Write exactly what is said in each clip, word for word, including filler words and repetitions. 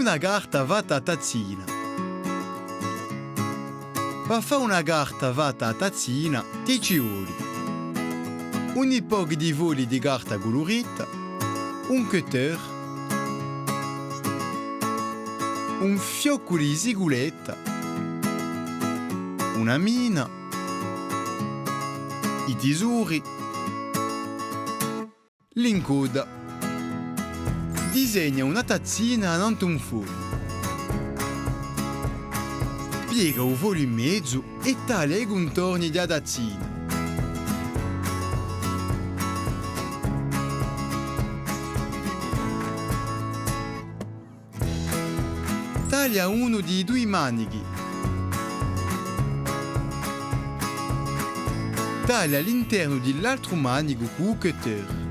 Una carta fatta à tazzina. Pà fà una carta fatta à tazzina, ti ci voli un pocu di fogli di carta culurita, un cutter, un fioccu di ziguletta, una mina, i tisori, l'incodda. Disegna una tazzina annantu à un fogliu. Piega u fogliu in mezu è taglia i cuntorni di a tazzina. Taglia unu di i dui manichi. Taglia l'internu di l'altru manicu cù u cutter.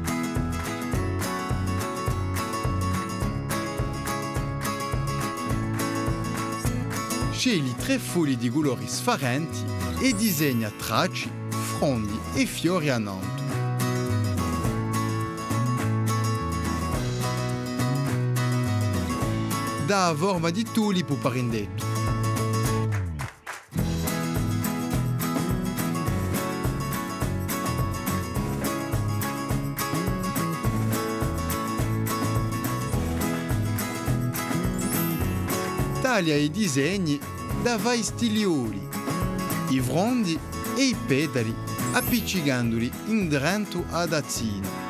Scegli trè fogli di culori sfarenti è disegna tracci, frondi è fiori annantu. Dà a forma di tulipu par indettu. Taglia i disegni da fà i stiglioli, i frondi è i petali, appiccicanduli indrentu à a tazzina.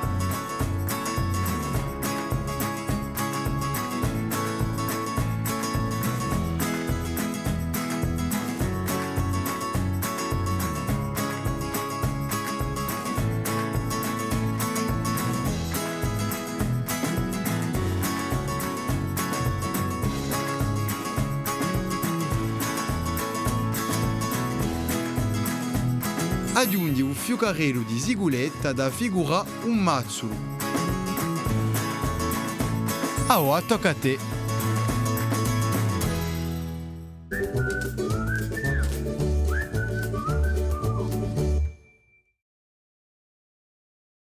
Aghjunghji u fiucarellu di ziguletta da figurà un mazzulu. Avà tocca à tè.